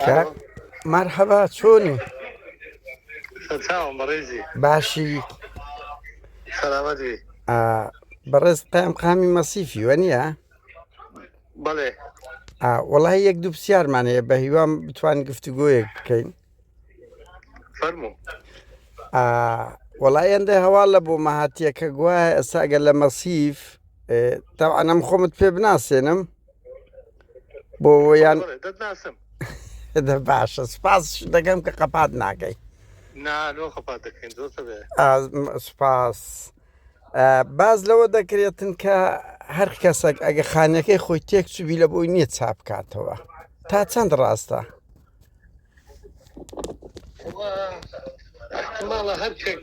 کاک مەرحەبا چۆنی؟ سەرچاوم بەڕێزی باشی سەلامەت بی بەڕێز قایمقامی مەسیفی وە نییە؟ بەڵێ وەڵی یەک دوو پرسیارمان هەیە بە هیوام بتوان گفتوگۆیەک بکەین فەرموو وەڵی ئەندە هەواڵ لە بۆ مەهاتیە کە گوایە ئێستا گەر لە مەسیف تاوانم خۆمت پێ بناسێنم بۆ یان دەتناسم دە باشە سپاس دەکەم کە قەپات ناکەی نا لۆ قەپات دەکەین زۆر تەبێ سپاس باز لەوە دەکرێتن کە هەر کەسێک ئەگە خانەکەی خۆی تێک چوبی لە بۆی نییە چاپ بکاتەوە تا چەند ڕاستە احتمالە هەر کێک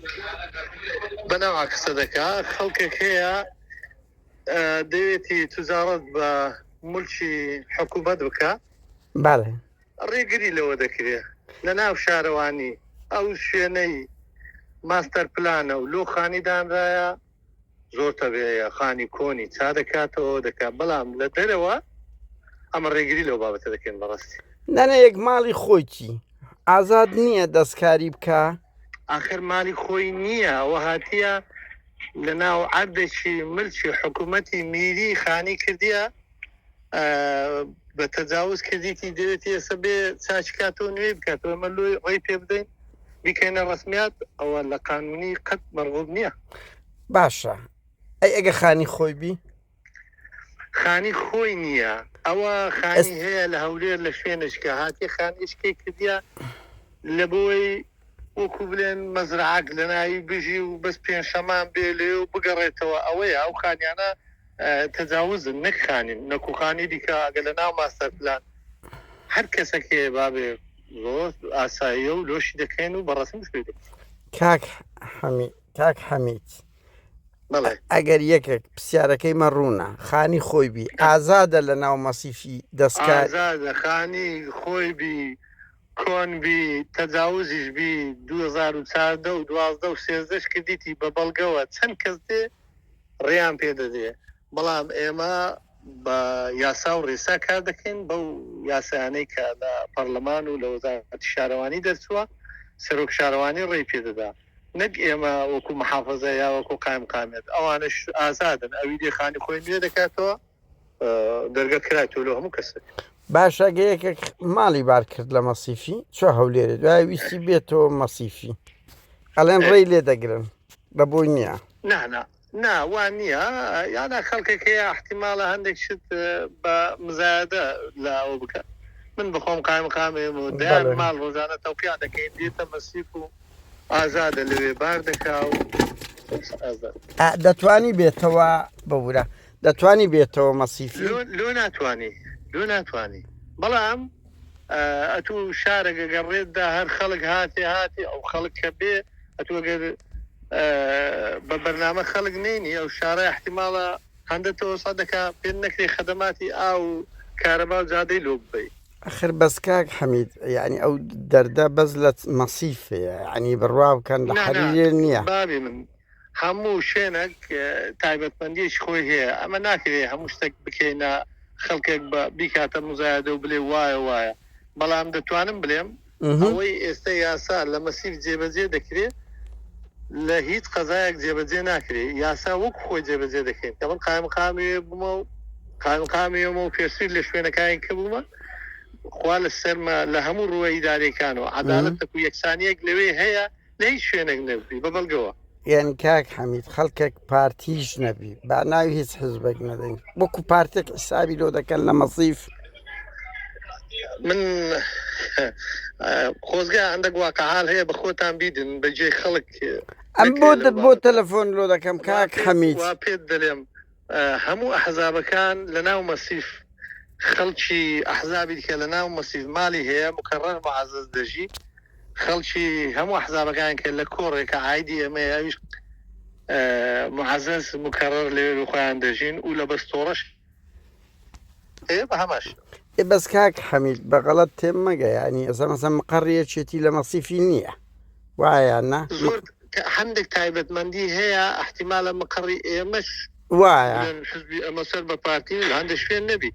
بەناو قسە دەکا خەڵکێک هەیە دەوێتی تجارەت بە مولکی حکوومەت بکە بەڵێ ڕێگری لەوە دەکرێ لە ناو شارەوانی ئەو شوێنەی ماستەر پلانە و لۆ خانی دانرایە زۆر تەبیعیە خانی کۆنی چا دەکاتەوە دەکات بەڵام لە دەرەوە ئەمە ڕێگری لەو بابەتە دەکەین بەڕاستی. نەنە یەک ماڵی خۆیتی ئازاد نییە دەستکاری بکا؟ ئاخر مالی خۆی نییە ئەوە هاتیە لە ناو عەردێکی ملکی حکوومەتی میری خانی کردیە بە تەجاوز کردیتی دەوێتی ئێستا بێ چاکی کاتەوە نوێی بکاتەوە ئێمە لۆی ڕێی پێ بدەین بیکەینە ڕەسمیات ئەوە لە قانونی قەت مەرغوب نییە. باشە ئەی ئەگە خانی خۆی بی؟ خانی خۆی نییە ئەوە خانی هەیە لە هەولێر لە شوێنشکە هاتی خانیشکەی کردیە لە بۆی وەکو بلێن مەزرعەک لە ناوی بژی و بەس پێنجشەمان بێ لێ و بگەڕێتەوە ئەوەیە ئەو خانیانە تەجاوزن نەک خانین نەکو خانی دیکە ئەگەر لە ناو ماستەر پلان هەر کەسێک هەیە بابێ زۆر ئاساییە و لۆشی دەکەین و بەڕەسمیش پێی دەکەین. کاک حەمید کاک حەمید بەڵێ ئەگەر یەکێک پرسیارەکەی مە ڕوونە خانی خۆی بی ئازادە لە ناو مەسیفی دەستکار ئازادە خانی خۆی بی کۆن بی تەجاوزیش بی 2014 و 12 و 13 کردیتی بە بەڵگەوە چەند کەس دێ ڕێیان پێ دەدرێ بەڵام ئێمە بە یاسا و ڕێسا کار دەکەین بەو یاسایانەی کە لە پەرلەمان و لە وەزارەتی شارەوانی دەرچووە سەرۆک شارەوانی ڕێی پێ دەدا نەک ئێمە وەکو محافزە یا وەکو قایمقامیەت ئەوانش ئازادن ئەوی دێ خانی خۆی نوێ دەکاتەوە دەرگە کرایتەوە لۆ هەموو کەسێک. باشە گە یەکێک ماڵی بار کرد لە مەسیفی چۆ هەولێرێ دوای ویستی بێتەوە مەسیفی ئەڵێن ڕێی لێ دەگرن بە بۆی نییە. نا نا نا وا نییە یانە خەڵکێک هەیە احتیمالە هەندێک شت بە مزایدە لە ئەوە بکە من بخۆم قایمقامێم و دەیان ماڵ ڕۆژانە تەوقیع دەکەین دێتە مەسیف و ئازادە لەوێ بار دەکا و ئازاد. دەتوانی بێتەوە ببورە دەتوانی بێتەوە مەسیفی؟ لۆ ناتوانی لۆ ناتوانی بەڵام ئەتوو شارەگە گەر ڕێتدا هەر خەڵک هاتێ هاتێ ئەو خەڵک کە بێ ئەتوو گەر بە بەرنامە خەڵک نینی ئەو شارە احتیمالە هەندە تەوەسا دەکا پێ نەکرێ خەدەماتی ئاو و کارەبا و جادەی لۆ ببەی. ئەخر بەس کاک حەمید یعنی ئەو دەردە بەس لە مەسیف هەیە یعنی بڕوا بکەن لە نا نا حەریرێ نییە. بابی من هەموو شوێنێک تایبەتمەندیەکی خۆی هەیە ئەمە ناکرێ هەموو شتێک بکەینە خەڵکێک بە بیکاتە مزایدە و بلێ وایە وایە بەڵام دەتوانم بلێم ئەوەی ئێستا یاسا لە مەسیف جێبەجێ دەکرێ لە هیچ قەزایەک جێبەجێ ناکرێ یاسا وەک خۆی جێبەجێ دەکەین کە من قایمقامی بوومە و قایمقامیەمە و پێشتر لە شوێنەکانی کە بوومە خوا لە سەرمە لە هەموو ڕووە ئیدارەکانەوە عەدالەتێک و یەکسانیەک لەوێ هەیە لە هیچ شوێنێک نەبی بە بەڵگەوە. یانی کاک حەمید خەڵکێک پارتیش نەبی با ناوی هیچ حزبێک نەدەین وەکو پارتێک حسابی لۆ دەکەن لە مەسیف. من خۆزگە هەندێک واقعال هەیە بە خۆتان بیدن بە جێی خەڵک ئەم بۆ بۆ تەلەفۆن لۆ دەکەم کاک حەمید وا پێت دەلێم هەموو ئەحزابەکان لە ناو مەسیف خەڵکی ئەحزابی دیکە لە ناو مەسیف مالی هەیە مکەڕەر معەزەز دەژی خەڵکی هەموو ئەحزابەکان کە لە کۆڕێکە عایدی ئێمەیە ئەویش معەزەز مکەڕەر لەوێ بۆ خۆیان دەژین و لە بەستۆڕەش هەیە بە هەمان شێوە. ئێ بەس کاک حەمید بە غەڵەت تێم مەگە یانی ئێستا مەسەن مقەڕی یەکێتی لە مەسیفی نییە وایە یان نا؟ زۆر هەندێک تایبەتمەندی هەیە ئەحتیمالە مقەڕی ئێمەش وایە بڵێن حزبی ئەمە سەر بە پارتی لە هەندێک شوێن نەبی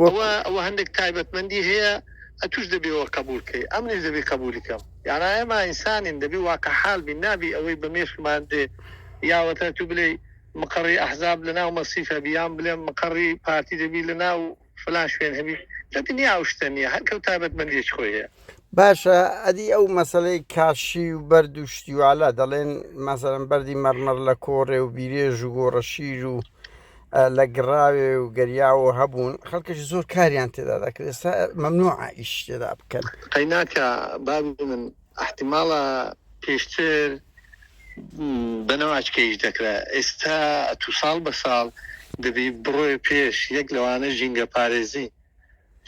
ئەوە ئەوە هەندێک تایبەتمەندی هەیە. ئەتوش دەبی ئەوە قەبوول کەی ئەمنیش دەبی قەبوولی کەم یانە ئێمە ئینسانین دەبی واقع حال بین نابی ئەوەی بە مێشکمان دێ یاوەتە تو بلێی مقەڕی ئەحزاب لە ناو مەسیف هەبی یان بلێم مقەڕی پارتی دەبی لە ناو فلان شوێن هەبی لە دنیا ئەو شتە نییە هەر کەو تایبەتمەندیەکی خۆی هەیە. باشە ئەدی ئەو مەسەلەی کاشی و بەرد و شتی والە دەڵێن مەسەلەن بەردی مەڕمەڕ لە کۆڕێ و بیرێژ و گۆڕەشیر و لە گڕاوێ و گەریاوە هەبوون خەڵکەش زۆر کاریان تێدا دەکرێت ئێستا مەمنوعە ئیش تێدا بکەن. قەیناکە بابی من ئەحتیماڵە پێشتر بە نەواچکە ئیش دەکرا ئێستا ئەتوو ساڵ بە ساڵ دەبی بڕۆێ پێش یەک لەوانە ژینگە پارێزی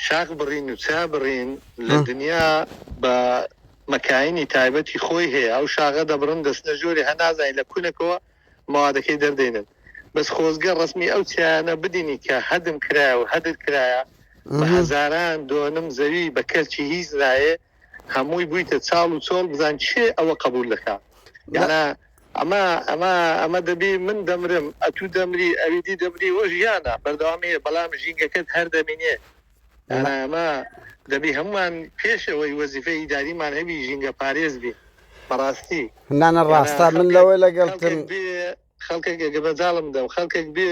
شاخ بڕین و چا بڕین لە دنیا بە مەکاینی تایبەتی خۆی هەیە ئەو شاغە دەبڕن دەچنە ژۆری هەر نازانین لە کونەکەوە مەوادەکەی دەردێنن بەس خۆزگە ڕەسمی ئەو چیایانە بدینی کە هەدم کرایە و هەدر کرایە بە هەزاران دۆنم زەوی بە کەلکی هیچ نایێ هەمووی بوویتە چاڵ و چۆڵ بزان کێ ئەوە قبول دەکا یانە ئەمە ئەمە ئەمە دەبی من دەمرم ئەتوو دەمری ئەویدی دەمری وە ژیانە بەردەوامی بەڵام ژینگەکەت هەر دەمینێ یانە ئەمە دەبی هەمووان پێش ئەوەی وەزیفەی ئیداریمان هەبی ژینگە پارێز بین بەڕاستی نانە ڕاستە من لەوە لەگەڵتم خەڵکێک ئەگە مەجاڵم دەم خەڵکێک بێ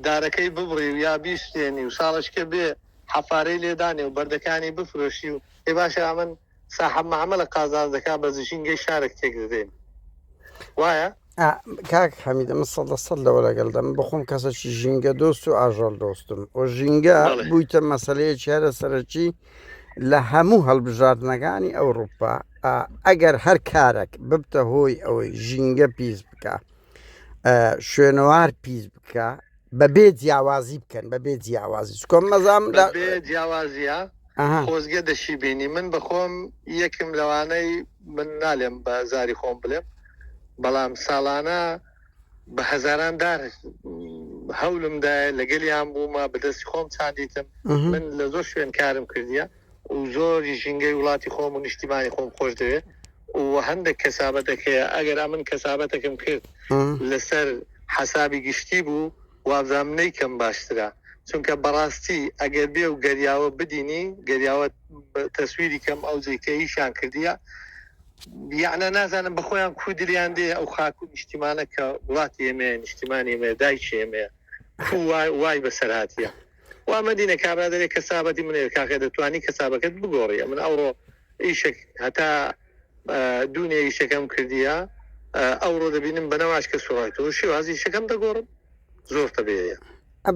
دارەکەی ببڕی و یا بیشتێنی و ساڵشکە بێ حەفارەی لێدانێ و بەردەکانی بفرۆشی و ئێ باشە ئەمن ساحەب مەعمەلە قازانج دەکا بە ژینگەی شارێک تێک دەدەین وایە؟ کاک حەمید من 100% لەوە لەگەڵ دەم بخۆم کەسێکی ژینگە دۆست و ئاژەڵ دۆستم و ژینگە بوویتە مەسلەیەکی هەرە سەرەکی لە هەموو هەڵبژاردنەکانی ئەوروپا ئەگەر هەر کارێک ببتە هۆی ئەوەی ژینگە پیس بکە شوێنەوار پیس بکە بەبێ جیاوازی بکەن بەبێ جیاوازی چکۆم مەزام لە جیاوازیە خۆزگە دەشی بینی من بەخۆم یەکم لەوانەی من نالێم بە زاری خۆم بڵێم بەڵام ساڵانە بە هەزاران دار هەولم دایە لەگەلیان بوومە بەدەستی خۆم چاندیتم من لە زۆر شوێن کارم کردیە و زۆری ژینگەی وڵاتی خۆم و نیشتیمانی خۆم خۆش دەوێ و هەندێک کەسابەتێک هەیە ئەگەر ئەمن کەسابەتێکم کرد لەسەر حەسابی گشتی بوو وابزانم نەیکەم باشترە چونکە بەڕاستی ئەگەر بێ و گەریاوە بدینی گەریاوە تەسویری کەم ئەو جێی کە ئیشیان کردیە یەعنە نازانم بەخۆیان کو دلیان دێ ئەو خاک و نیشتیمانە کە وڵاتی ئێمەیە نیشتیمانی ئێمەیە دایکی ئێمەیە کو وای بەسەر هاتیە وا مەدینە کابرا دەرێ کەسابەتی منێ کاکە دەتوانی کەسابەکەت بگۆڕی ئەمن ئەوڕۆ ئیشێک هەتا دوونێ ئیشەکەم کردیە ئەوڕۆ دەبینم بەنەواش کە سوڕایتەوە شێوازی ئیشەکەم دەگۆڕم زۆر تەبیعیە.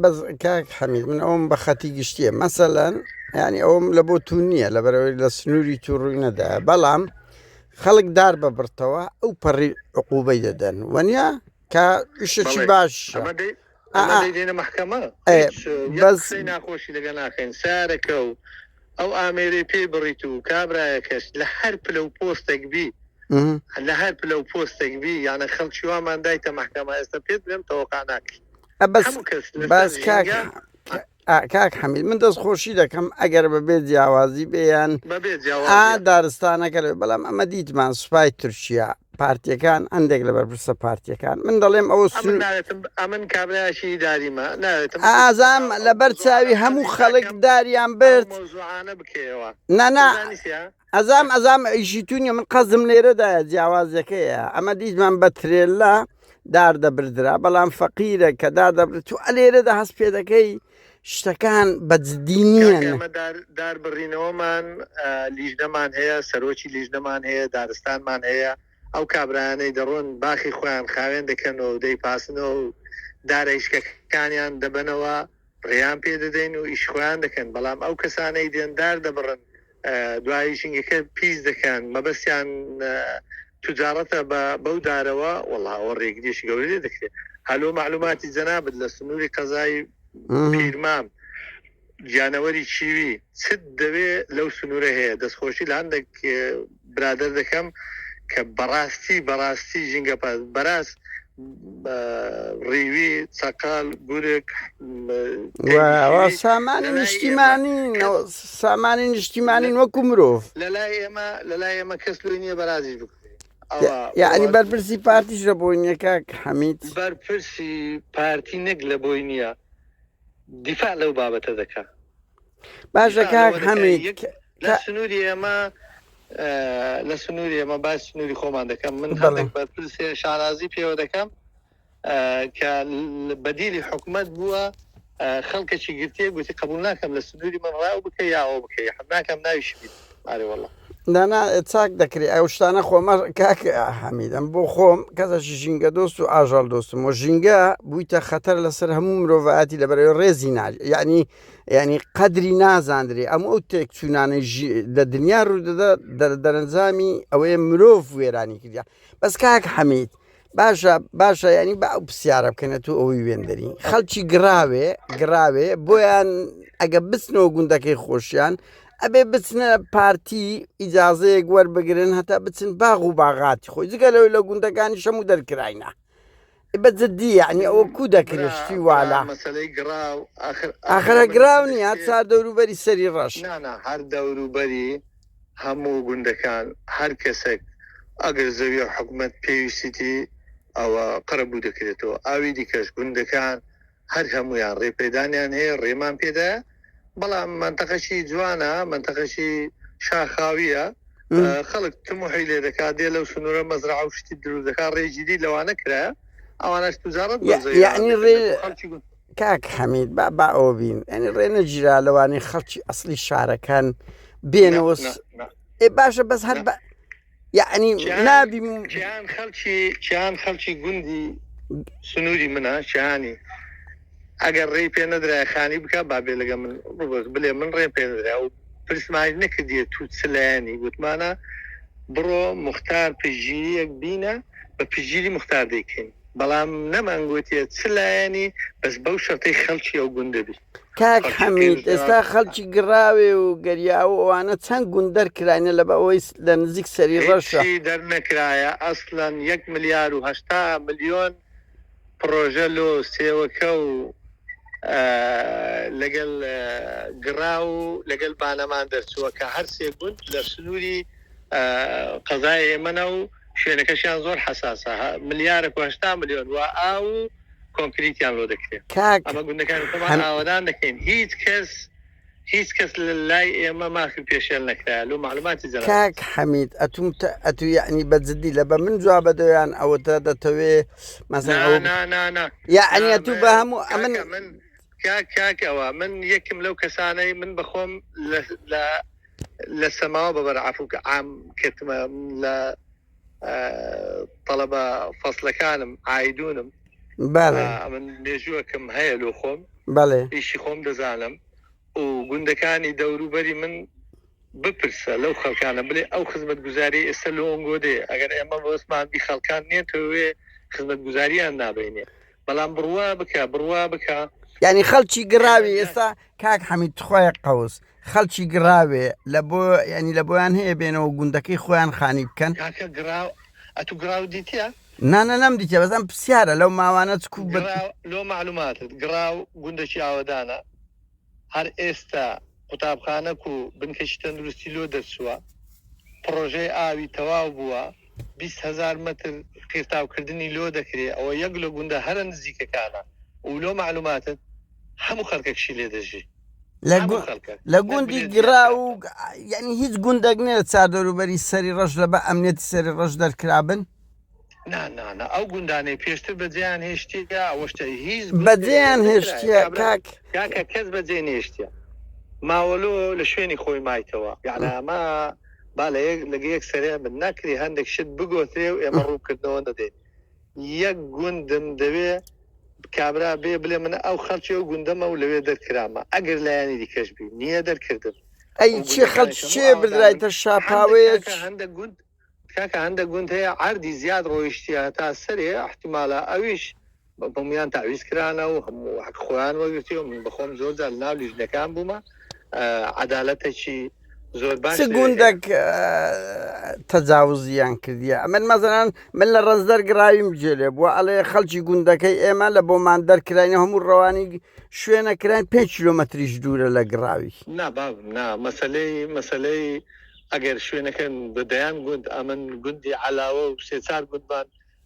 بەس کاک حەمید من ئەوم بە خەتی گشتیە مەسەلەن یعنی ئەوم لە بۆ تو نییە لە بەرەوەی لە سنووری تو ڕووی نەدا بەڵام خەڵک دار بە بڕتەوە ئەو پەڕی عقوبەی دەدەن وەنیە کە ئیشێکی باش دێنە محکەمە بەس ناخۆشی لەگە ناخەین سارەکە و ئەو ئامێرەی پێی بڕیت و کابرایەکەش لە هەر پلە و پۆستێک بی لە هەر پلە و پۆستێک بی یانە خەڵکی وامان دایتە مەحکەمە ئێستا پێت بڵێم تەوەقع ناکەی بەس بەس کاک کاک حەمید من دەست خۆشی دەکەم ئەگەر بەبێ جیاوازی بێیان دارستانەکە بەڵام ئەمە دیتمان سوپای تورکیا پارتیەکان هەندێک لە بەرپرسە پارتیەکان من دەڵێم ئەوە ئەمن کابرایشی داریمە ناوێتم ئازام لەبەر چاوی هەموو خەڵک داریان برد نانا ئەزام ئەزام ئیشی تو نیە من قەزم لێرەدایە جیاوازەکەیە ئەمە دیتمان بە ترێلا دار دەبردرا بەڵام فەقیرە کە دار دەبرد تو ئەلێرەدا هەست پێ دەکەی شتەکان بە جدی نییە دار بڕینەوەمان لیژنەمان هەیە سەرۆکی لیژنەمان هەیە دارستانمان هەیە ئەو کابرایانەی دەڕۆن باخی خۆیان خاوێن دەکەنەوە و دەیپاسنەوە و دارە هیشکەکانیان دەبەنەوە ڕێیان پێ دەدەین و ئیش خۆیان دەکەن بەڵام ئەو کەسانەی دێن دار دەبڕن دوایی ژینگەکە پیس دەکەن مەبەستیان توجاڕەتە بە بەو دارەوە وەڵا ئەوە ڕێگریەکی گەورەی لێ دەکرێت هەلۆ معلوماتی جەنابت لە سنووری قەزای پیرمام گیانەوەری کیوی چت دەوێ لەو سنوورە هەیە دەستخۆشی لە هەندێک برادەر دەکەم کە بەڕاستی بەڕاستی ژینگە پاس بەراست ڕیوی چەقەل گورگ سامانی نیشتیمانی سامانی نیشتیمانین وەکو مرۆڤ لەلای ئێمە لەلای ئێمە کەس لۆی نییە بەرازیش بکوژێ یعنی بەرپرسی پارتیش لە بۆی نییە کاک حەمید بەرپرسی پارتی نەک لە بۆی نییە دیفاع لەو بابەتە دەکا. باشە کاک حەمید لە سنووری ئێمە لە سنووری ئێمە باس سنووری خۆمان دەکەم من هەندێک بەرپرسێ شانازی پێوە دەکەم کە بەدیلی حکومت بووە خەڵکەکی گرتیە گوتی قبول ناکەم لە سنووری من ڕاو بکە یا ئەوە بکەی حەز ناکەم ناویشی بیت ئارێ وەڵا. نا نا چاک دەکرێ ئەو شتانە خۆمە کاک حەمید ئەم بۆ خۆم کەسەکی ژینگە دۆست و ئاژەڵ دۆستم و ژینگە بوویتە خەتەر لەسەر هەموو مرۆڤایەتی لەبەرەوەی ڕێزی نا یعنی یعنی قەدری نازاندرێ ئەم ئەو تێکچوونانەی لە دنیا ڕوودەدا دەرەنجامی ئەوەیە مرۆڤ وێرانی کردیا بەس کاک حەمید باشە باشە ینی با ئەو پرسیارە بکەنە تو ئەوەی وێندەری خەڵکی گراوێ گراوێ بۆیان ئەگە بچنەوە گوندەکەی خۆشیان ئەبێ بچنە پارتی ئیجاازەیەک وەربگرن هەتا بچن باغ و باغاتی خۆی جگە لەوەی لە گوندەکانی شەم و دەرکراینە بە جدی یعنی ئەوە کو دەکرێت شتی والا مەسلەی گڕاو ئاخر ئاخرە گراو نیە چار دەوروبەری سەری ڕەش نانا هەر دەوروبەری هەموو گوندەکان هەر کەسێک ئەگەر زەویە حکومەت پێویستیتی ئەوە قەرەبوو دەکرێتەوە ئاوی دیکەش گوندەکان هەر هەمویان ڕێپێدانیان هەیە ڕێمان پێدایە بەڵام مەنتەقەکی جوانە مەنتەقەکی شاخاویە خەڵک تموحی لێ دەکات دێ لەو سنوورە مەزرعە و شتی دروست دەکات ڕێگیری لەوانە کرایە ئەوانەش توجارەت یعنی ڕێ کاک حەمید با با ئەوە بین ئەنی ڕێ نەگیرا لەوانەی خەڵکی ئەسلی شارەکان بێنەوە ئێ باشە بەس هەر بە یعنی نابی کیان خەڵکی کیان خەڵکی گوندی سنووری منە کیانی ئەگەر ڕێی پێ نەدرای خانی بکە با بێ لەگە من ڕوبەر بلێ من ڕێم پێ نەدرا و پرسمان نەکردیە تو چ لایەنی گوتمانە بڕۆ مختار پشتگیریەک بینە بە پشتگیری مختار دەیکەین بەڵام نەمانگوتیە چ لایەنی بەس بەو شەرتەی خەڵکی ئەو گوندە بی. کاک حەمید ئێستا خەڵکی گڕاوێ و گەریاو و ئەوانە چەند گوند دەرکراینە لە بە ئەوەی لە نزیک سەری ڕەشە. هیچی دەرنەکرایە ئەسلەن یەک ملیار و 80 ملیۆن پڕۆژە لۆ سێوەکە و لەگەل گڕاو و لەگەل بانەمان دەرچووە کە هەر سێ گوند لە سنووری قەزای ئێمەنە و شوێنەکەشیان زۆر حەساسە ملیارەک و 80 ملیۆن و ئاو و کۆنکریتیان لۆ دەکرێت کاک ئەمە گوندەکانی خۆمان ئاوەدان دەکەین هیچ کەس هیچ کەس لە لای ئێمە مافی پێشێل نەکرایە لۆ معلوماتی جەناب. کاک حەمید ئەتوم تە ئەتو یەعنی بە جدی لە بە من جوابە دەویان ئەوەتە دەتەوێ مەسەن نا ئەوە نا نا نا یەعنی نا ئەتو بە من هەموو ئەمن کاکە من کاک کاک ئەوە من یەکم لەو کەسانەی من بەخۆم لە لە لە سەماوە بە بەر عەفو عام کەتمە لە تەڵەبە فەسلەکانم عایدونم بەڵێ ئەمن مێژووەکەم هەیە لۆ خۆم بەڵێ ئیشی خۆم دەزانم و گوندەکانی دەوروبەری من بپرسە لەو خەڵکانە بلێ ئەو خزمەتگوزاری ئێستا لۆ ئۆنگۆ دێ ئەگەر ئێمە بەسمان بی خەڵکان نییە تۆوێ خزمەتگوزاریان نابینێ بەڵام بڕوا بکە بڕوا بکە یعنی خەڵکی گڕاوی ئێستا کاک حەمید تخوایە قەوس خەڵکی گڕاوێ لە بۆ یعنی لە بۆیان هەیە بێنەوە گوندەکەی خۆیان خانی بکەن کاکە گڕاو ئەتو گڕاو دیتە نانا نەم دیتە بەس ئەم پرسیارە لەو ماوانە چکو بە گڕاو لۆ معلوماتت گڕاو گوندەکی ئاوەدانە هەر ئێستا قوتابخانەک و بنکەکی تەندروستی لۆ دەرچووە پڕۆژەی ئاوی تەواو بووە 20 هەزار مەتر قیرتاوکردنی لۆ دەکرێ ئەوە یەک لە گوندە هەرە نزیکەکانە و لۆ معلوماتت هەموو خەڵکەکشی لێ دەژی لە گوندی گرا و یعنی هیچ گوندێک نییە چادەروبەری سەری ڕەش لە بە ئەمنیەتی سەری ڕەش دەرکرابن نا نا نا ئەو گوندانەی پێشتر بەجێیان هێشتیە ئەوەشتە هیچ بەجێیان هێشتیە کاک کاکە کەس بەجێ نێشتیە ماوەلۆ لە شوێنی خۆی مایتەوە یعنی ئەمە با لە یەک لەگە یەک سەرێ بن ناکرێ هەندێک شت بگۆترێ و ئێمە ڕوونکردنەوە نەدەین یەک گوندم دەوێ کابرا بێ بلێ من ئەو خەڵکی ئەو گوندەمە و لەوێ دەرکرامە ئەگەر لایەنی دیکەش بی نییە دەرکردن ئەی چی خەڵکی چێ بدرایتە شاپاوەیە هەندێک گوند کاکە هەندێک گوند هەیە عەردی زیاد ڕۆیشتیە هەتا سەرێ احتیمالە ئەویش هەموویان تەعویز کرانە و هەموو حەق خۆیان وەرگرتیوە من بەخۆم زۆر جار لەناو لیژنەکان بوومە عەدالەتێکی زۆر باش چ گوندێک تەجاوزیان کردیە ئەمن مەزەنان من لە ڕەنجدەر گڕاویم جێ لێ بووە ئەڵێ خەڵکی گوندەکەی ئێمە لە بۆمان دەرکراینە هەموو ڕەوانی شوێنە کراین 5 کیلۆمەتریش دوورە لە گڕاوی نا باب نا مەسەلەی مەسەلەی ئەگەر شوێنەکەن بە دەیان گوند ئەمن گوندی عەلاوە و سێ چار گوندمان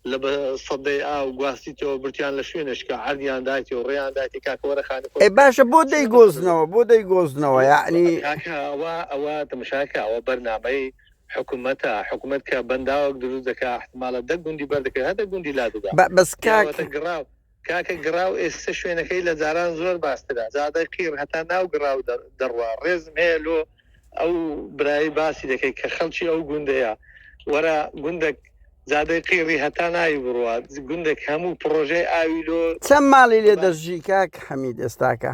لە بە سەدەی ئاو گواستیتەوە برتیان لە شوێنێک کە عەردیان دایتێ و ڕێیان دایتێ کاکە وەرە خانی خۆت ئەی بکە باشە بۆ چۆن بەسەر دەیگۆزنەوە بۆ دەیگۆزنەوە یەعنی کاکە ئەوە ئەوە تەمەشاکە ئەوە بەرنامەی حکومەتە حکومەت کە بەنداوەک دروست دەکا احتمالە دە گوندی بەردەکەوێ هەر دە گوندی لا دەدا بە بەس کاک یاوەتە گڕاو کاکە گڕاو ئێستە شوێنەکەی لە جاران زۆر باشترە جادەی قیڕ هەتا ناو گڕاو دەڕوا ڕێزم هەیە لۆ ئەو برای باسی دەکەی کە خەڵکی ئەو گوندەیە وەرە گوندەک جادەی قیڕی هەتا ناوی بڕوا گوندێک هەموو پڕۆژەی ئاوی لۆ چەند ماڵی لێ دەژی کاک حەمید ئێستاکە؟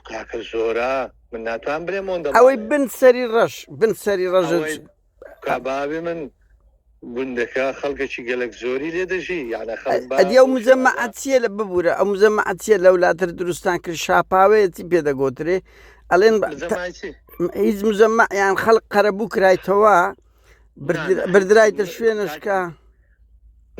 کاکە زۆرە من ناتوان برێم ئەوەندە ئەوەی ماڵێ بن سەری ڕەش بن سەری ڕەش ئەوەی کابابی من گوندەکە خەڵکێکی گەلەک زۆری لێ دەژی یانە خەڵک بە ئەدی ئەو بەو مجەمەعە شێوازە چییە لە ببوورە ئەو مجەمەعە چییە لەولاتر دروستان کرد شاپاوەیە چی پێ دەگۆترێ ئەڵێن مجەمەعی چی؟ هیچ مجەمەع یان خەڵک قەرەبوو کرایتەوە نا نا هیچ بردرایتە شوێنشکە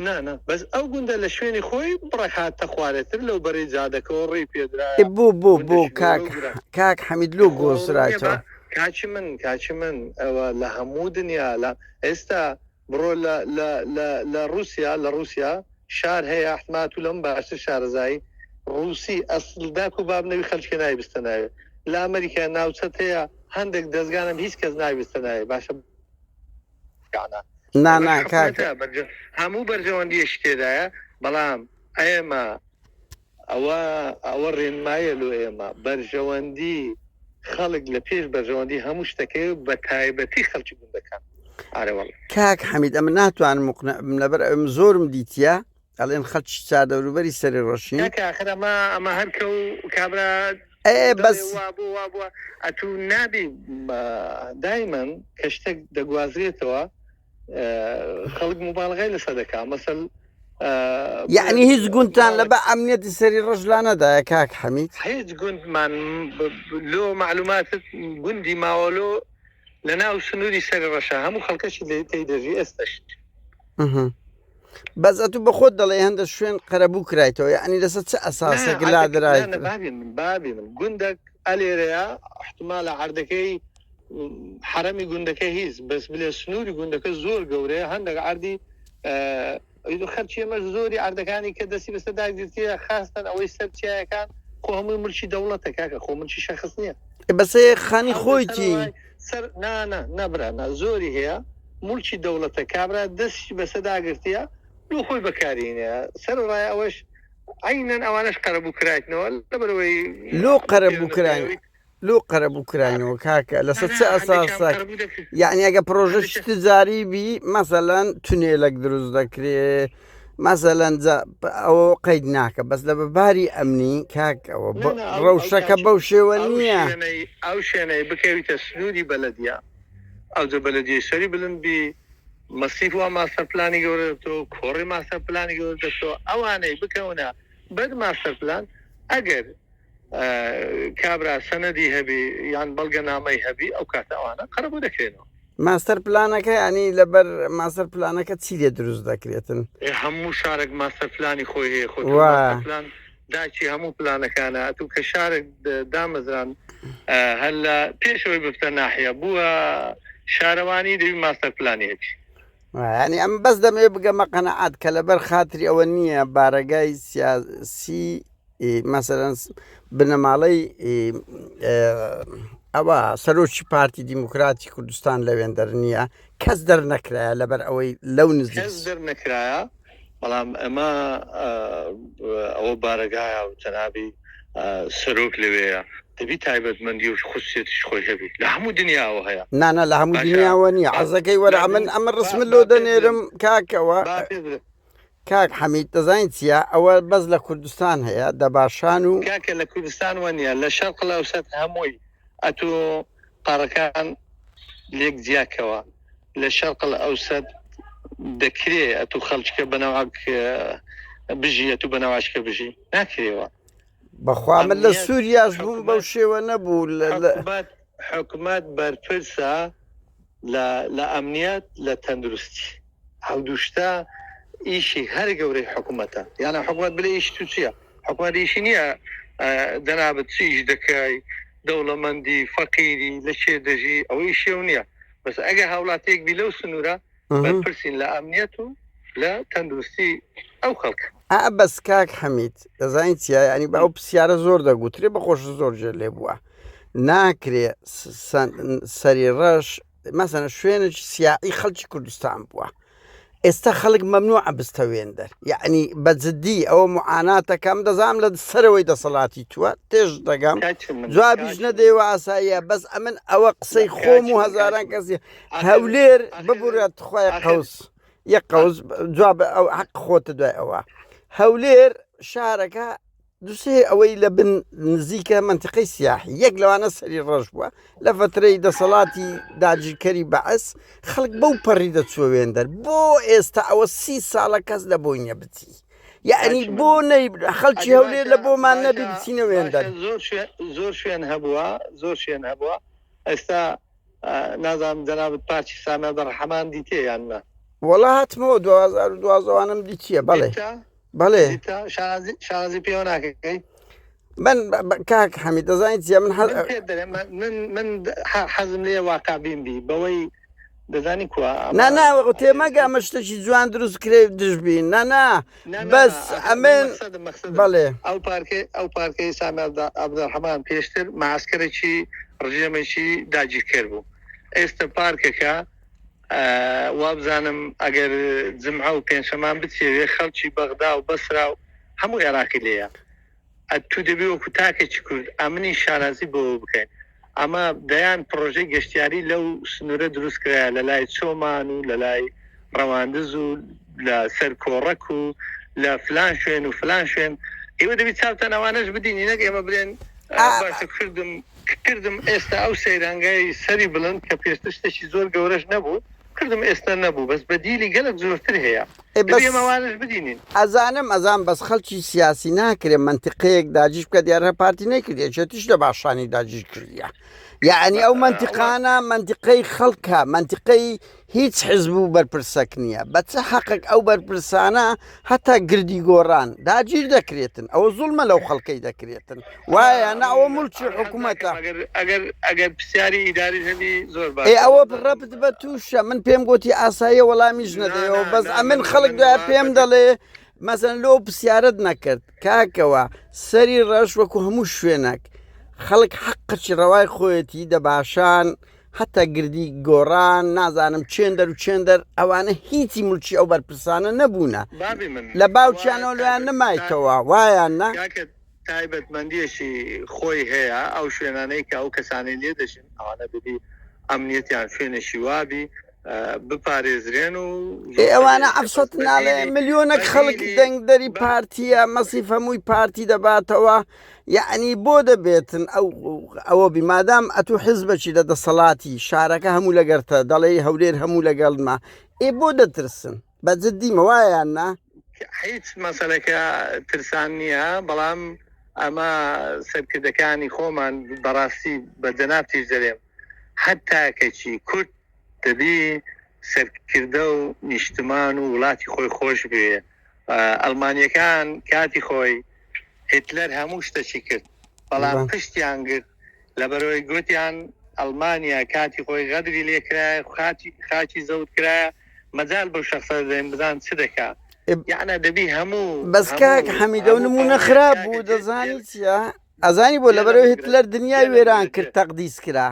نا نا بەس ئەو گوندە لە شوێنی خۆی بڕێک هاتە خوارێتر لەو بەرەی جادەکەوە ڕێی پێدرایە بۆ بۆ بۆ گوندێکی گەورە کاک و گران کاک حەمید لۆ خۆ ئەو ڕوو نییە گۆزرایتەوە بە کاکی من کاکی من ئەوە لە هەموو دنیا لە ئێستا بڕۆ لە لە لە لە ڕووسیا لە ڕووسیا شار هەیە احتمال تو لەم باشتر شارەزایی ڕووسی ئەسل داک و باب نەوی خەلکێ نایبستە ناوێ لە ئەمریکا ناوچەت هەیە هەندێک دەزگانم هیچ کەس نایبستە ناوێ باشە نا نا کاکە. هەموو بەرژەوەندیەکی تێدایە بەڵام ئێمە ئەوە ئەوە ڕێنمایە لۆ ئێمە بەرژەوەندی خەڵک لە پێش بەرژەوەندی هەموو شتەکەی و بە تایبەتی خەڵکی گوندەکان ئارێ وەڵا. کاک حەمید ئەمن ناتوانم مقنع بم لەبەر ئەوم زۆرم دیتیە ئەڵێن خەڵکی چاردەوروبەری سەری ڕەشین. کاکە ئاخر ئەمە ئەمە هەر کەو کابرا ئێ دەڵێ بەس. وابوو وابووە ئەتوو نابی دایمەن کە شتێک دەگوازرێتەوە خەڵک موبالغەی لەسەر دەکا مەسەل یەعنی هیچ گوندتان لە بە ئەمنیەتی سەری ڕەش لا نەدایە کاک حەمید؟ هیچ گوندمان لۆ مەعلوماتت گوندی ماوەلۆ لە ناو سنووری سەری ڕەشە هەموو خەڵکەشی لێ تێی دەژی ئێستەش. بەس ئەتوو بە خۆت دەڵێی هەندە شوێن قەرەبوو کرایتەوە یەعنی لەسەر چ ئەساسێک لا درایت؟ بابی من بابی من گوندەک ئەلێرەیە احتمالە عەردەکەی حەرەمی گوندەکە هیچ بەس بلێ سنووری گوندەکە زۆر گەورەیە هەندێک عەردی خەرچی ئێمەش زۆری عەردەکانی کە دەستی بەسەر داگرتیە خاستن ئەوەی سەر چیایەکان خۆ هەمووی ملکی دەوڵەتە کاکە خۆ ملکی شەخس نییە. بەسێ خانی خۆیتی. سەر نا نا نا برا نا زۆری هەیە موڵکی دەوڵەتە کابرا دەستی بەسە داگرتیە لۆ خۆی بەکارینە سەر ڕای ئەوەش عەینەن ئەوانەش قەرەبوو کرایتنەوە لەبەرەوەی لۆ قەرەبوو کراین لۆ قەرەبوو کراینەوە کاکە لەسەر چ ئەساسێک یعنی ئەگە پرۆژەش تجاری بی مەسەلەن تونێلێک دروست دەکرێ مەسەلەن جا ئەوە قەید ناکە بەس لە بەباری ئەمنی کاک ئەوە ڕەوشەکە بەو شێوە نییە. ئەو شوێنەی بکەویتە سنووری بەلەدیە ئەوجە بەلەدیەی سەری بلند بی مەسیف وا ماستەر پلانی گەورە دەبتەوە کۆڕی ماستەر پلانی گەورە دەبتەوە ئەوانەی بکەونە بەر ماستەر پلان ئەگەر کابرا سەنەدی هەبی یان بەڵگەنامەی هەبی ئەو کاتە ئەوانە قەرەبوو دەکرێنەوە. ماستەر پلانەکە یانی لەبەر ماستەر پلانەکە چی لێ دروست دەکرێتن؟ هەموو شارێک ماستەر پلانی خۆی هەیە خۆ تۆ ماستەر پلان داکی هەموو پلانەکانە ئەتوو کە شارێک دامەزران هەر لە پێشەوەی ببتە ناحیە بووە شارەوانی دەبی ماستەر پلانی هەبی. یانی ئەم بەس دەمەوێت بگەمە قەنەعات کە لەبەر خاتری ئەوە نییە بارەگای سیاسی مەسەلەن بنەماڵەی ئەوە سەرۆکی پارتی دیموکراتی کوردستان لەوێن دەر نییە کەس دەرنەکرایە لەبەر ئەوەی لەو نزیک کەس دەرنەکرایە بەڵام ئەمە ئەوە بارەگایە و جەنابی سەرۆک لەوێیە دەبی تایبەتمەندی و خصوصیەتیش خۆی هەبی لە هەموو دنیاوە هەیە. نانا لە هەموو دنیاوە نییە عەزەکەی وەرە ئەمن ئەمە ڕسمت لۆ دەنێرم کاکەوە کاک حەمید دەزانین چییە ئەوە بەس لە کوردستان هەیە دەباشان و کاکە لە کوردستان وە نییە لە شەرق الاوسط هەمووی ئەتۆ قاڕەکان لێک جیاکەوە لە شەرق الاوسط دەکرێ ئەتو خەڵکە بەنەوعەک بژی ئەتو بەنەوعەشکە بژی ناکرێەوە. بەخوا من لە سووریاش بووم بەو شێوە نەبوو حکومەت بەرپرسە لە ئەمنیەت لە تەندروستی ئەو دوو شتە ئیشی هەرە گەورەی حکومەتە یانە حکومەت بلێ ئیشی تو چییە حکومەت ئیشی نییە جەنابت چ ئیش دەکەی دەوڵەمەندی فەقیری لە چێ دەژی ئەوە ئیشی ئەو نییە بەس ئەگەر هاوڵاتیەک بی لەو سنوورە بەرپرسین لە ئەمنیەت و. لە تەندروستی ئەو خەڵکە. ئا بەس کاک حەمید دەزانی چیە یانی بە ئەو پرسیارە زۆر دەگوترێ بە خۆش زۆر جێ لێ بووە ناکرێ سەری ڕەش مەسەنە شوێنێکی سیاعی خەڵکی کوردستان بووە ئێستا خەڵک مەمنوعە بستە وێندەر یعنی بە جدی ئەوە معاناتەکەم دەزانام لە سەرەوەی دەسەڵاتی تووە تێش دەگەم جوابیش نەدەیەوە ئاساییە بەس ئەمن ئەوە قسەی خۆم و هەزاران کەسی هەولێر ببورە تخوای قەوس یەک قەوس جواب ئەو حەق خۆتە دوای ئەوە هەولێر شارەکە دوسێ ئەوەی لە بن نزیکە منتیقەی سیاحی یەک لەوانە سەری ڕەش بووە لە فترەی دەسەڵاتی داگیرکەری بەعس خەڵک بەو پەڕی دەچوە وێندەر بۆ ئێستا ئەوە سی ساڵە کەس لە بۆی نیە بچی یعنی بۆ نەی خەڵکی هەولێر لە بۆمان نەبی بچینە وێندەر زۆر شوێن هەبووە زۆر شوێن هەبووە ئێستا نازانم جەنابت پارکی سامی عەبدولڕەحمان دیتیە یان نا؟ وەڵا هاتمەوە 2012 وانم دیتیە بەڵێ بەڵێ شانازی پێوە ناکەی من کاک حەمید دەزانیت چیە من من من حەزم لێ واقعبین بی بەوەی دەزانی کوا نا نا تێمەگە ئەمە شتێکی جوان دروست کرێ دژ بین نا نا بەس ئەمن بەڵێ ئەو پارکەی ئەو پارکەی سامی عەبدولڕەحمان پێشتر مەعسکەرێکی ڕژێمێکی داگیرکەر بوو ئێستا پارکەکە وابزانم ئەگەر جمعە و پێنجشەمان بچێوێ خەڵکی بەغدا و بەسرا و هەموو عێراقی لێیە ئەتوو دەبێ وەکو تاکێکی کورد ئەمنی شانازی بەوە بکەین ئەمە دەیان پڕۆژەی گەشتیاری لەو سنوورە دروست کرایە لە لای چۆمان و لە لای ڕەواندز و لە سەر کۆڕەک و لە فلان شوێن و فلان شوێن ئێوە دەبی چاوتان ئەوانەش بدینی نەک ئێمە بلێن باشە کردم کردم ئێستا ئەو سەیرانگای سەری بڵند کە پێشتر شتێکی زۆر گەورەش نەبوو کردم ئێستا نەبوو بەس بەدیلی گەلەک زۆرتر هەیە ئێ دەبی بەس ئێمە ئەوانەش بدینین. ئەزانم ئەزان بەس خەڵکی سیاسی ناکرێ مەنتیقەیەک داگیر بکە دیارە پارتی نەیکرد یەکێتیش لە باشانی داگیر کردیە یەعنی ئەو مەنتیقانە مەنتیقەی خەڵکە مەنتیقەی هیچ حزب و بەرپرسەک نییە بە چ حەقێک ئەو بەرپرسانە هەتا گردی گۆڕان داگیر دەکرێتن ئەوە زوڵمە لەو خەڵکەی دەکرێتن وایە نا ئەوە مڵکی حکوومەتە ئەگەر ئەگەر پرسیاری ئیداری هەبی زۆر باش ئێ ئەوە ڕەبت بە تووشە من پێم گوتی ئاساییە وەڵامیش نەدەیەوە بەس ئەمن خەڵک دوای پێم دەڵێ مەسەن لۆ پرسیارت نەکرد کاکەوە سەری ڕەش وەکو هەموو شوێنێک خەڵک حەقەکی ڕەوای خۆیەتی دەباشان هەتا گردی گۆڕان نازانم چێندەر و چێندەر ئەوانە هیچی ملکی ئەو بەرپرسانە نەبوونە لە باوکیانەوە لۆیان نەمایتەوە وایان نا؟ تایبەتمەندیەکی خۆی هەیە ئەو شوێنانەی کە ئەو کەسانەی لێ دەژین ئەوانە دەبی ئەمنیەتیان شوێنێکی وابی بپارێزرێن و ئێ ئەوانە عەفسەت ناڵێ ملیۆنەک خەڵک دەنگدەری پارتیە مەسیف هەمووی پارتی دەباتەوە یەعنی بۆ دەبێتن ئەو ئەوە بی مادام ئەتوو حزبەکی لە دەسەڵاتی شارەکە هەموو لەگەرتە دەڵێی هەولێر هەموو لەگەڵمە ئێ بۆ دەترسن بە جدیمە وایە یان نا؟ هیچ مەسەلەکە ترسان نییە بەڵام ئەمە سەرکردەکانی خۆمان بەڕاستی بە جەنابتیش دەرێم هەر تاکێکی کورد دەبی سەرکردە و نیشتمان و وڵاتی خۆی خۆش بوێ ئەڵمانیەکان کاتی خۆی هیتلەر هەموو شتەکی کرد بەڵام پشتیان گرت لەبەرەوەی گوتیان ئەڵمانیا کاتی خۆی غەدری لێکرایە خاچی خاچی زەوت کرایە مەجال بەو شەخسە دەدەین بزان چ دەکا یعنە دەبی هەموو بەس کاک حەمیدە و نمونە خراپ بوو دەزانی چیە ئەزانی بۆ لەبەرەوە هیتلەر دنیای وێران کرد تەقدیس کرا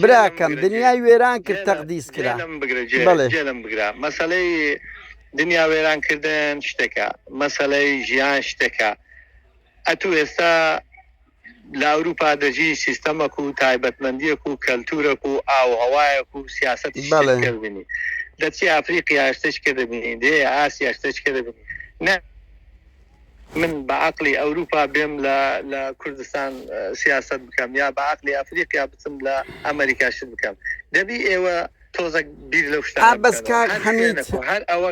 براکەم دنیای وێران کرد تەقدیس کرا بەڵێ لەم بگرە مەسەلەی دنیا وێران کردن شتێکە مەسەلەی ژیان شتێکە ئەتوو ئێستا لە ئەوروپا دەژی سیستەمەک و تایبەتمەندیەک و کەلتورەک و ئاوهەوایەک و سیاسەتی شتێک دەبینی دەچی ئەفریقیا شتێک کە دەبینی دێ ئاسیا شتێک کە دەبینی نە من بە عەقلی ئەوروپا بێم لە لە کوردستان سیاسەت بکەم یا بە عەقلی ئەفریقیا بچم لە ئەمریکا شت بکەم دەبی ئێوە تۆزەک بیر لەو شتانە بەس کاک حەمید هەر ئەوە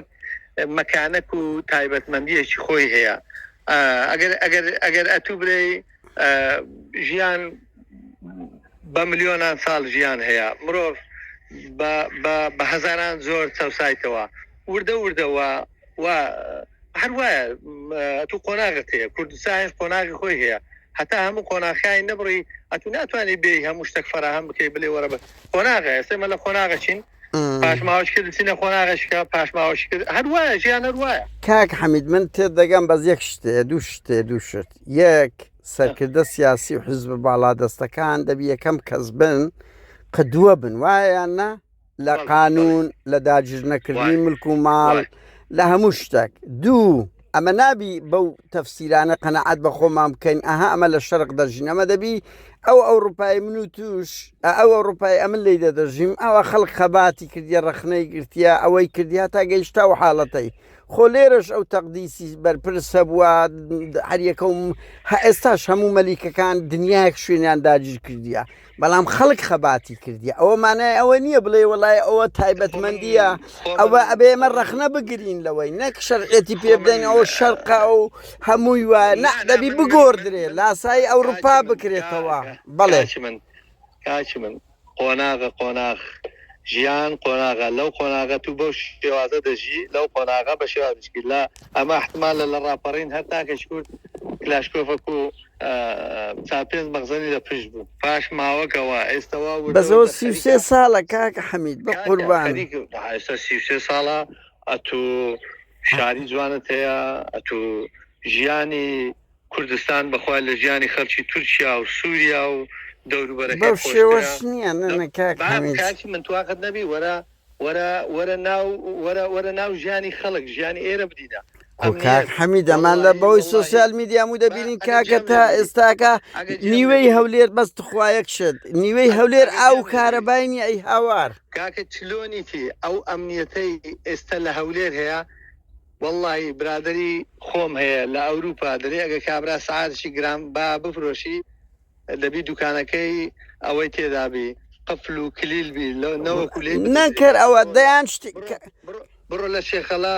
مەکانەک و تایبەتمەندیەکی خۆی هەیە ئەگەر ئەگەر ئەگەر ئەتوو برێی ژیان بە ملیۆنان ساڵ ژیان هەیە مرۆڤ بە هەزاران زۆر چەسایتەوە وردە وردەوە و هەر وایە ئەتوو قۆناغت هەیە کوردستانیش قۆناغی خۆی هەیە هەتا هەموو قۆناخیانی نەبڕی ئەتوو ناتوانانی بێی هەموو شتێک فەراهەم بکەی بلێ وەرە بە قۆناغە ئێستا ئێمە لە قۆناغە چین. پاشماوەش کرد دەچینە قۆناغێکە پاشماوەش کرد هەر وایە ژیان هەر وایە. کاک حەمید من تێدەگەم بەس یەک شتێ دوو شتێ دوو شت یەک سەرکردە سیاسی و حزب باڵادەستەکان دەبی یەکەم کەس بن قدوە بن وایە یان نا لە قانون لە داگیر نەکردنی ملک و ماڵ لە هەموو شتێک دوو ئەمە نابی بەو تەفسیرانە قەنەعەت بە خۆمان بکەین ئەها ئەمە لە شەرق دەژین ئەمە دەبی ئەو ئەوروپای من و توش ئەو ئەوروپای ئەمن لی دەدەژیم ئەوە خەڵک خەباتی کردیە ڕەخنەی گرتیە ئەوەی کردیا تا گەیشتا و حاڵەتەی خۆ لێرەش ئەو تەقدیسی بەرپرس هەبووە هەریەکە و ئێستاش هەموو مەلیکەکان دنیایەک شوێنیان داگیر کردیە بەڵام خەڵک خەباتی کردیە ئەوە مانای ئەوە نییە بڵێ وڵای ئەوە تایبەتمەندیە ئەوە ئەبێ ئێمە ڕەخنە بگرین لەوەی نەک شەرعەتی پێ بدەین ئەوە شەرقە ئەو هەمووی وایە نە دەبی بگۆڕدرێ لاسایی ئەوروپا بکرێتەوە بەڵێ من کاکی من قۆناغە قۆناغ ژیان قۆناغە لەو قۆناغە تو بەو شێوازە دەژی لەو قۆناغە بە شێوازیشکی لە ئەمە احتمالە لە ڕاپەڕین هەر تاکێکی کورد کلاشکۆفەک و چار پێنج مەخزەنی لە پشت بوو پاش ماوەکەوە ئێستا وا وردە بەسەوە وردە 33 خەریکە ساڵە کاکە حەمید بە کاکە قوربان خەریک ئێستا 33 ساڵە ئەتوو شاری جوانت هەیە ئەتوو ژیانی کوردستان بەخوا لە ژیانی خەڵکی تورکیا و سووریا و دەوروبەرەکەی بەو خۆشترە شێوەش نییە نەنە کاک با حەمید کاکی من تواقت نەبی وەرە وەرە وەرە ناو وەرە وەرە ناو ژیانی خەڵک ژیانی ئێرە بدینە خۆ کاک ئەمنیەت حەمید ئەمان لە وەڵڵاهی بەهۆی وەڵڵاهی سۆسیال میدیا هەموو با دەبینین ئەگە کاکە جێم تا لێ بگری ئێستاکە ئەگە جێم لێ نیوەی بگری هەولێر بەس تخوا یەک شت نیوەی ئەگە هەولێر ئەگە ئاو جێم لێ بگری کارەبای نیە ئەی هاوار. کاکە چلۆنیتی ئەو ئەمنیەتەی ئێستا لە هەولێر هەیە وەڵڵاهی برادەری خۆم هەیە لە ئەوروپا دەرێ ئەگە کابرا سەعاتێکی گران با بفرۆشی دەبی دوکانەکەی ئەوەی تێدابی قفل و کلیل بی نەوەکو لێی نەکەر بدزرێ ئەوە بڕۆ لە دەیان شتی بڕۆ بڕۆ بڕۆ لە شێخەڵا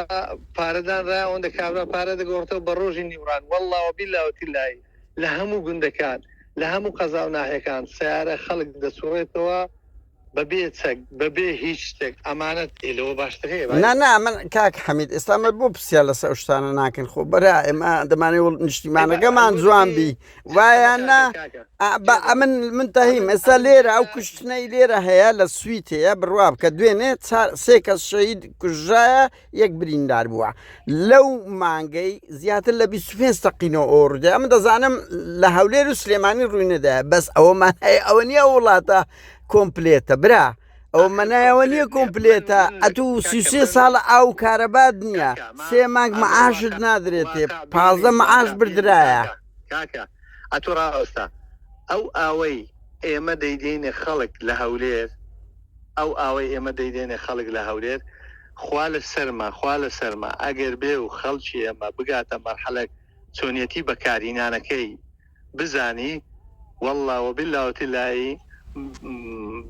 پارەدان ڕا ئەوەندە کابرا پارە دەگۆڕتەوە بە ڕۆژی نیوڕان وەڵڵا وەبیلا وتیلایی لە هەموو گوندەکان لە هەموو قەزا و ناحیەکان سەیارە خەڵک دەسوڕێتەوە بەبێ چەک بەبێ هیچ شتێک ئەمانەت ئێ لەوە باشتر هەیە نا بای نا من کاک حەمید ئێستا من بۆ پرسیار لەسەر ئەو شتانە ناکەین خۆ بەرا ئێمە دەمانەوێت ئێ بە نیشتیمانەکەمان ئەوە جوان بێ بی ئەمە وایە کاکە نا کاکە ئا، بە جێ دەڵێم ئەمن من تەهیم ئەمن ئێستا ئەمن لێرە ئەو جگە کوشتنەی لێرە هەیە لە سوید هەیە بڕوا بکە دوێنێ چار سێ کەس شەهید کوژرایە یەک بریندار بووە لەو مانگەی زیاتر لە 25 تەقینەوە ئەوە ڕوودای ئەمن دەزانم لە هەولێر و سلێمانی ڕووی نەدایە بەس ئەوە مانای ئەوە نییە ئەو وڵاتە کۆمپلێتە برا ئەوە ئاخر مەنای ئەوە نییە کۆمپلێت نییە من کۆمپلێتە من ئەتوو کاکە 33 من ساڵە ئاو و کارەبات نییە کاکە ما سێ مانگ ئەمن مەعاشت واقع نادرێتێ واقع 15 بینی مەعاش واقع بینی بردرایە کاکە کاکە ئەتوو ڕاوەستە ئەو ئاوەی ئێمە دەیدەینە خەڵک لە هەولێر ئەو ئاوەی ئێمە دەیدەینە خەڵک لە هەولێر خوا لە سەرما خوا لە سەرما ئەگەر بێ و خەڵکی ئێمە بگاتە مەرحەلەک چۆنیەتی بەکارهینانەکەی بزانی واللە وباللە وتللەی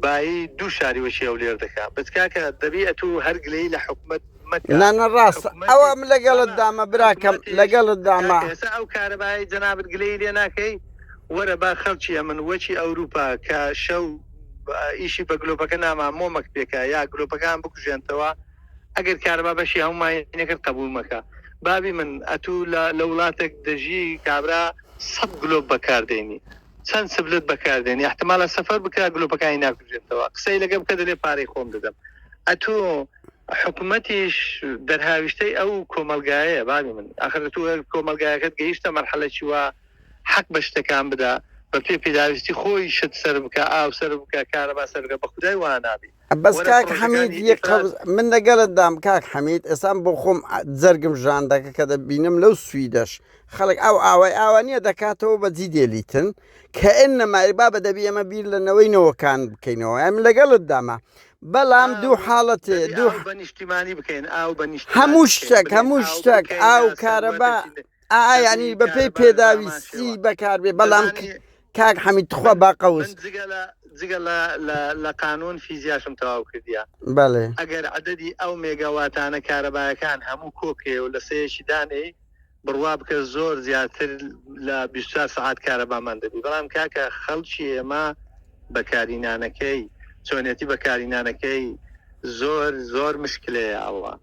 بایی دوو شاری وەکی هەولێر دەکا بەس کاکە دەبی ئەتوو هەر گلەیی لە حکومەت مەکە نا نا ڕاستە ئەوە حکومەتیش من لەگەڵت بابا دامە براکەم حکومەتیش لەگەڵت دامە کاکە ئێستا ئەو کارەبایەی جەنابت گلەیی لێ ناکەی وەرە با خەڵکی ئەمن وەکی ئەوروپا کە شەو ئیشی بە گلۆپەکە ناما مۆمەک پێکە یا گلۆپەکان بکوژێنتەوە ئەگەر کارەبا بەشی هەموومانی نەکرد قبوڵ مەکە بابی من ئەتوو لە لە وڵاتێک دەژی کابرا سەد گلۆپ بەکار دێنی چەند سبلت بەکار دێنی احتمالە سەفەر بکا گلۆپەکانی ناکوژێتەوە قسەی لەگە بکە دەلێ پارەی خۆم دەدەم ئەتوو حکومەتیش دەرهاویشتەی ئەو کۆمەڵگایەیە بابی من ئاخر ئەتوو کۆمەڵگایەکەت گەیشتە مەرحەلەکی وا حەق بە شتەکان بدا بە پێ پێداویستی خۆی شت سەرف بکا ئاو سەرف بکا کارەبا سەرف بکا بە خودای وا نابی بەس وەرە کاک حەمید پڕۆژەکانی یەک ئیفراز قەبز من لەگەڵت دام کاک حەمید ئێستا بۆ خۆم جەرگم ژان دەکە کە دەبینم لەو سویدەش خەڵک ئەو ئاوای ئاوا نییە دەکاتەوە بە جی دێلیتن کە ئێنەما بابە دەبی ئێمە بیر لە نەوەی نەوەکان بکەینەوە ئەم لەگەڵت دامە بەڵام دوو ئاو حاڵەتێ دەبی دوو ئاو بە نیشتیمانی بکەین ئاو بە نیشتیمانی هەموو بکەین شتێک بلێن هەموو ئاو شتێک بکەینە ئاو سەروەت کارەبا دەچین ئا دەبی یعنی بەپێی کارەبا لە بامان پێداویستی شێوە بەکاربێ بەڵام دەزانی کاک حەمید تخوا من با قەوس من جگە لە جگە لە لە لە قانون فیزیاشم تەواو کردیە بەڵێ. ئەگەر عەدەدی ئەو مێگاواتانە کارەبایەکان هەموو کۆکەیە و لە سەیەکی دانێی بڕوا بکە زۆر زیاتر لە 24 سەعات کارەبامان دەبی بەڵام کاکە خەڵکی ئێمە بەکارینانەکەی چۆنیەتی بەکارینانەکەی زۆر زۆر مشکلەیە ئەوە.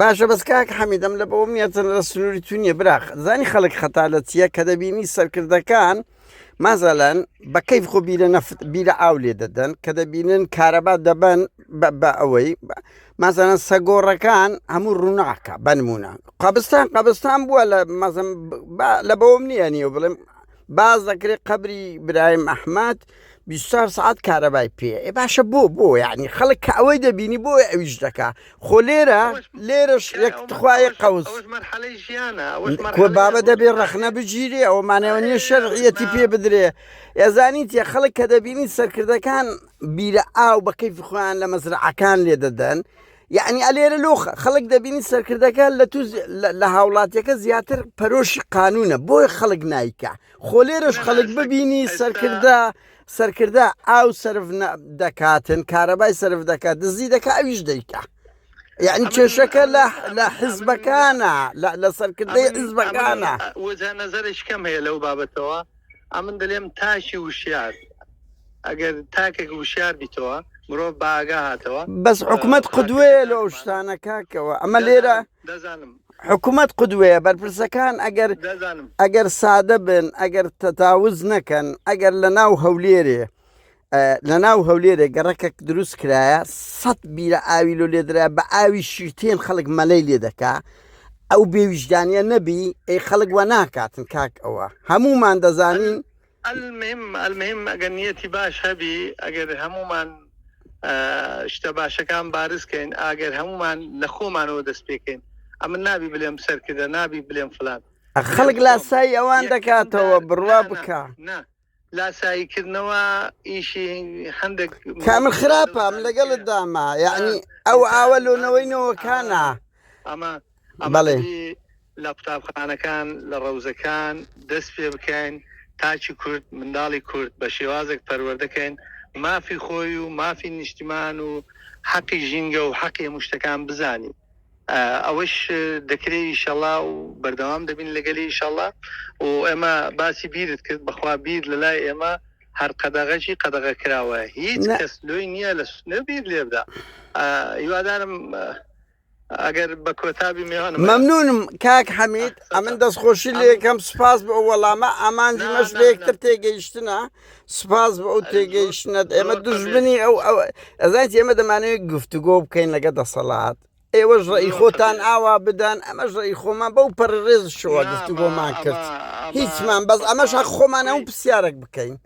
باشە بەس کاک حەمید ئەم لە بەوەم نییە چەند لە سنووری تو نییە برا زانی خەڵک خەتا لە چییە کە دەبینی سەرکردەکان مازەلەن بە کەیف خۆ بیرە نەفت بیرە ئاو لێ دەدەن کە دەبینن کارەبا دەبەن بە ئەوەی مازانە سەگۆڕەکان هەموو ڕووناکە بەنمونە قەبستان قەبستان بووە لە مەزم لە بەوەم نییە نیە بڵێم باز دەکرێت قەبری برایم ئەحمد 24 سعات کارەبای پێ ئێ باشە بۆ بۆ یعنی خەڵک کە ئەوەی دەبینی بۆ ئەویش دەکا خۆ لێرە لێرەش یەک تخوایە قەوس کۆ بابە دەبێ ڕەخنە بگیرێ ئەوە مانەوە نیە شەرعیەتی پێ بدرێ ئێزانی تێ خەڵک کە دەبینی سەرکردەکان بیرە ئاو بە کەیفی خۆیان لە مەزرعەکان لێ دەدەن یعنی ئەلێرە لۆ خەڵک دەبینی سەرکردەکە لە تو لە هاوڵاتیەکە زیاتر پەرۆشی قانونە بۆی خەڵک نایکە خۆ لێرەش خەڵک ببینی سەرکردە سەرکردە ئاو سەرف دەکاتن کارەبای سەرف دەکات دزی دەکا ئەویش دەیکا یعنی کێشەکە لە لە حزبەکانە لە سەرکردەی حزبەکانە وجهە نەزەرێکی کەم هەیە لەو بابەتەوە ئەمن دەلێم تاکی وشیار ئەگەر تاکێک وشیار بیتەوە مرۆڤ بە ئاگا هاتەوە بەس حکومت قدوەیە لەو شتانە کاکەوە ئەمە لێرە دەزانم حکومت قدوەیە بەرپرسەکان ئەگەر دەزانم ئەگەر سادە بن ئەگەر تەتاوز نەکەن ئەگەر لە ناو هەولێرێ لە ناو هەولێرێ گەڕەکەک دروست کرایە سە بیرە ئاوی لۆ لێدرا بە ئاوی شیرتێن خەڵک مەلەی لێ دەکا ئەو بێویژدانە نەبی ئەی خەڵک وە ناکاتن کاک ئەوە هەمومان دەزانین المهم المهم ئەگەر نیەتی باش هەبی ئەگەر هەمومان شتە باشەکان بارز کەین ئاگەر هەمومان لە خۆمانەوە دەست پێکەین ئەمن نابی بلێم سەرکردە نابی بلێم فلان خەڵک لاسایی ئەوان دەکاتەوە بڕوا بکە نا لاسایی کردنەوە ئیشی هەندێک کە من خراپە من لەگەڵت داما یعنی ئەو ئاوە لۆنەوەی نەوەکانە ئەمە بەڵێ لە قوتابخانەکان لە ڕەوزەکان دەست پێ بکەین تاکی کورد منداڵی کورد بە شێوازێک پەروەردەکەین مافی خۆی و مافی نیشتیمان و حەقی ژینگە و حەقی هەموو شتەکان بزانی ئەوەش دەکرێ ئیشەڵا و بەردەوام دەبین لەگەلی ئیشەڵا و ئێمە باسی بیرت کرد بەخوا بیر لە لای ئێمە هەر قەدەغەکی قەدەغە کراوە هیچ کەس لۆی نییە لە سنە بیر لێ بدا هیوادارم ئەگەر بە کۆتابی میوانم مەمنونم کاک حەمید ئەمن دەستخۆشی لێکەم سوپاس بۆ وەڵامە ئامانجی مەش لە یەکتر تێگەیشتنە سوپاس بۆ ئەو تێگەیشتنەت ئێمە دوژمنی ئەو ئەو ئەزانیت ئێمە دەمانەوێت گفتوگۆ بکەین لەگە دەسەڵات ئێوەش ڕێی خۆتان ئاوا بدەن ئەمەش ڕێی خۆمان بەو پەڕی ڕێزشەوە گفتوگۆمان کرد هیچمان بەس ئەمەش حەق خۆمان ئەو پرسیارێک بکەین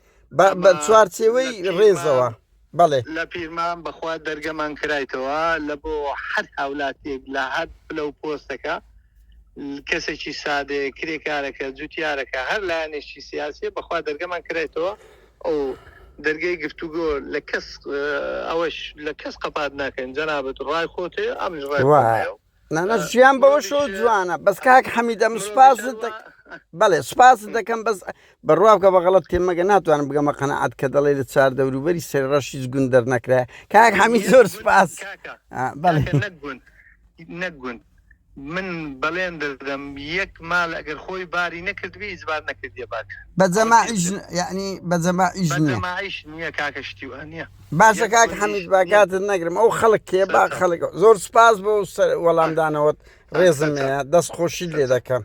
بە چوارچێوەی ڕێزەوە بەڵێ لە پیرمان بەخوا دەرگەمان کرایتەوە لە بۆ هەر هاولاتیەک لە هەر پلە و پۆستەکە کەسێکی سادەیە کرێکارەکە جوتیارەکە هەر لایەنێکی سیاسیە بەخوا دەرگەمان کرایتەوە ئەو دەرگەی گفتوگۆ لە کەس ئەوەش لە کەس قەپات ناکەین جەنابت ڕای خۆت هەیە ئەمنیش ڕای خۆم هەیە نانا ژیان بەوەشەوە جوانە بەس کاک حەمید ئەم سوپاست بەڵێ سوپاست دەکەم بەس بڕوا بکە بە غەڵەت تێمەگە ناتوانم بگەمە قەنەعەت کە دەڵێ لە چوار دەوروبەری سەرڕەش هیچ گوند دەرنەکرایە کاک حەمید زۆر سوپاس بەڵێ نەک گوند من بەڵێن دەدەم یەک مال ئەگەر خۆی باری نەکردبی هیچ بار نەکردیە باک بە جەماعیش یعنی بە جەماعیش بە جەماعیش نییە کاکە شتی وا نییە باشە کاک حەمید با کاتت نەگرم ئەو خەڵک کێ با خەڵک زۆر سپاس بۆ وەڵامدانەوەت ڕێزم هەیە دەست خۆشیت لێ دەکەم.